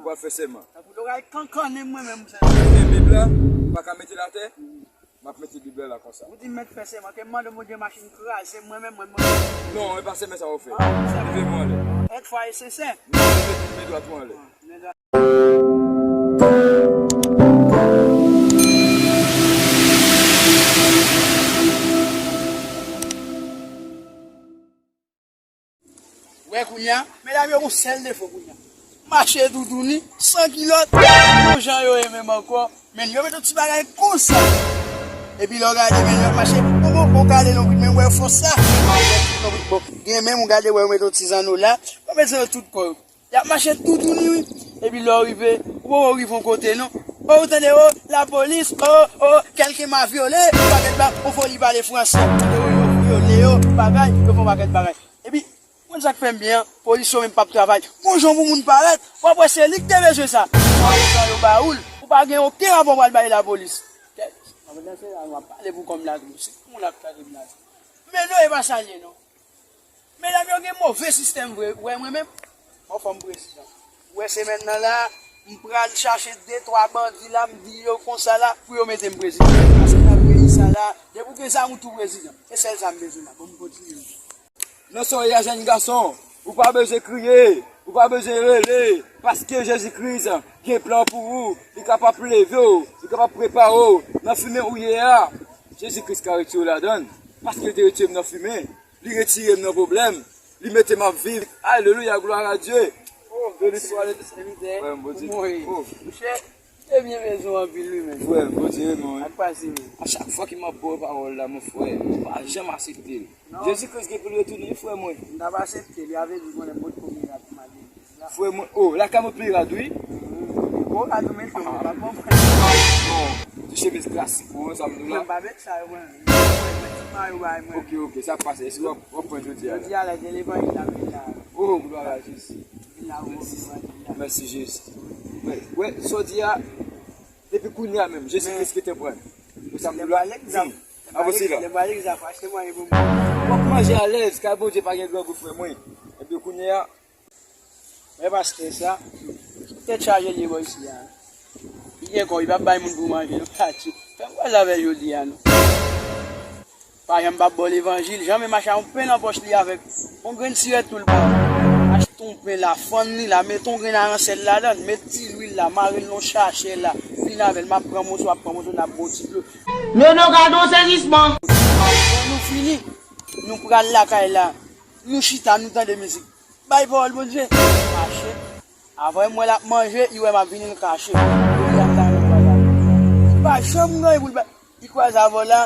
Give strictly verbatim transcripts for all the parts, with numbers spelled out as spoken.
Mwen fè sèman. Tankou loray kankannen mwen menm, sè. Mwen gen Bib la, m pa ka mete l atè. M ap mete Bib la la konsa. Ou di m mèt fè sèman, ke m mande Bondye machin kraze, mwen menm, mwen, mwen. Non, e pa sèman sa w fè. Ah, sèman. Leve men anlè. Èk fwa e sensè. Non, leve men dwat ou anlè. Men dwat. Wè kounye a, medam yo gon sèl defo kounye a. Mache toutouni, san kilòt, yon jan yo ye menm ankò, men yo met yon ti bagay konsa. Epi lè w gade, men yo ap mache, bon, bon, bon, gade lonbrit, men wè fòs la. Bon, gen menm ou gade, wè yo met yon ti zanno la, yo met zanno tout kò yo. Y ap mache toutouni, wi. Epi lè w rive, ou poko rive yon kote, non. O, ou tande, o, lapolis, o, o, kèlke ma vyole, pakèt ba, on foli pale franse. Yo, yo vyole yo, bagay, yo fè yon pakèt bagay. Epi, konn sa k fè m byen an, polis yo menm p ap travay. Gon jan pou moun parèt, w ap wè se li k te bezwen sa. Sa yo, sa yo ba ou l, ou pa gen okenn rapò pral bay lapolis. Kè, sa vle di se la, w ap pale pou kòm la tou. Se pou moun ap tande m la tou. Men non, e pa sa l ye, non. Medam yo gen move sistèm vre, ou wè mwen menm? Bon, fò m prezidan. Ou wè semèn nan la, m pral chache de twa bandi la, m di yo konsa la, pou yo mete m prezidan. Paske nan peyi sa la, depi w gen zam ou tou prezidan. Se sèl sa m bezwen la, bon m kontinye. Nan soyè a jèn gason, ou pa bezwen kriye, ou pa bezwen rele, paske Jezi Kris gen plan pou ou, li kapab leve w, li kapab prepare w nan fimen ou ye a. Jezi Kris ka retire w ladan l, paske l te retire m nan fimen. Li retire m nan pwoblèm. Li mete m ap viv. Alelouya, glwa a Dye. Oh, beni swa le Sèvitè. Frè m, Bondye. Mwen, oh, monchè, te byen bezwen anpil, wi, men. Frè m, Bondye renmen w, wi. Ak pase, men. A chak fwa ke m ap ba w pawòl la, mon frè, ou pa janm aksepte l. Non. Jezi Kris gen pou l retounen, frè mwen. M t ap aksepte l, avè di konnen m potko gen rad pou m al legliz la. Frè mwen, oh, lakay mwen pli rad, wi. Gwo rad ou mete, mwen pa konprann. Bon, ti chemiz klasik, bon, sa m di w la. Mwen pa met sa yo, mwen. Mwen, mwen, ti mayo bay mwen. Ok, ok, sa pase. Èske w ap, w ap pran jodi a la? Jodi a la, gen levanjil la vin la. Oh, glwa a Jezi. Vin la, ou levanjil la. Mèsi, Jezi. Wè, wè, sa w di a, depi kounye a menm, Jezi Kris ki te pran. Pou sa m di w la. Lè m ba l egzanp, lè m ba l egzanp, achte mwayen pou mwen. W ap manje alèz, kay Bondye pa gen grangou, frè mwen. Epi kounye a, men pastè sa, tèt chaje l ye bò isi a. Li gen kò, li p ap bay moun pou manje, non, Patye. Fè m kwè avè l jodi a, non. Pa janm p ap ba w levanjil, janm mache a yon pen nan pòch li avèk yon grenn sirèt tou l ba w. Achte yon pen la, fann li la, mete yon grenn aransèl ladan l, met ti lwil la, mare l nan yon sachè la, vin avè l, m ap pran moso, w ap pran moso, n ap bon ti dlo. Men non, gade yon sezisman. Lè nou fini, nou pral lakay la, nou chita, nou tande mizik. Bay pawòl Bondye. Mache. Avan m wè l ap manje, li wè m ap vini, l kache. Kounye a m ta renmen bagay. Li pa janm gen anyen pou l ba. Li kwaze avè w la,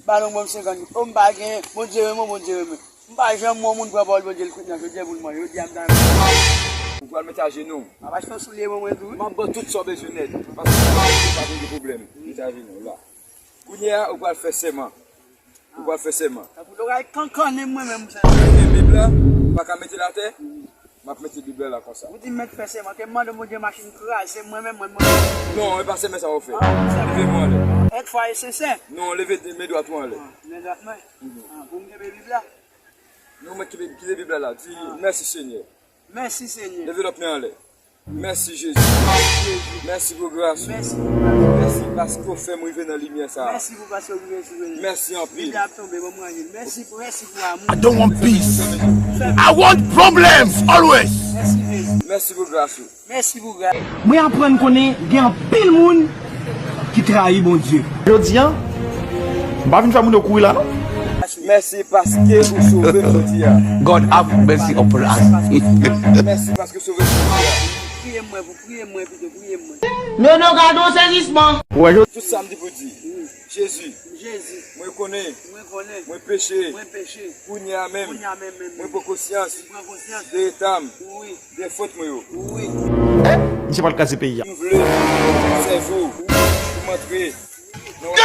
ba l yon bon senkant goud. O, m pa genyen, Bondye renmen w, Bondye renmen. M pa janm wè yon moun pran pawòl Bondye, l kwit nan jodi a pou l manje. Jodi a m ta renmen. Ou pral mete ajenou. M ap achte yon soulye pou mwen tou, wi. M ap ba w tout sa w bezwen nèt. Paske w pa gen pwoblèm. Mete ajenou w la. Kounye a, ou pral fè sèman. Ou pral fè sèman. Tankou loray kankannen mwen menm, sè. Mwen gen Bib la, m pa ka mete l atè. M ap mete Bib la la konsa. Ou di m mèt fè sèman, ke m mande Bondye machin kraze, mwen menm, mwen, mwen. Non, e pa sèman sa w fè. Ah, sèman. Leve men w anlè. Èk fwa e sensè. Non, leve men dwat ou anlè. Ah, men dwat mwen. Mhm. Ah, pou m kenbe Bib la. Non, mwen kenbe, kenbe Bib la la. Di, ah, mèsi, Senyè. Mèsi, Senyè. Leve lòt men anlè. Mèsi, Jezi. Mèsi pou gras ou. Mèsi pou gras ou. Mèsi paske w fè m rive nan limyè sa a. Mèsi pou paske w rive sou mwen. Mèsi anpil. Bib la ap tonbe, ban m ranje l. Mèsi pou, mèsi pou amou. I don't want peace. I want problems always. Mèsi, Jezi. Mèsi pou gras ou. Mèsi pou gras ou. Mwen aprann konnen gen anpil moun ki trayi Bondye. Jodi a, m pa vin fè moun yo kouri la, non. Mèsi paske ou sove m jodi a. God have mercy upon us. Mèsi paske ou sove m jodi a. Priye mwen, pou priye mwen pito, priye mwen. Men non, gade yon sezisman. Ou wè, jodi. Tout sa m di pou di. Jezi. Jezi. Mwen konnen. Mwen konnen. Mwen peche. Mwen peche. Kounye a menm. Kounye a menm, menm, menm. Mwen pran konsyans. Mwen pran konsyans. De eta m. Wi. De fòt mwen yo. Wi. Eh, misye pral kraze peyi a. M vle sèvi w pou m antre nan...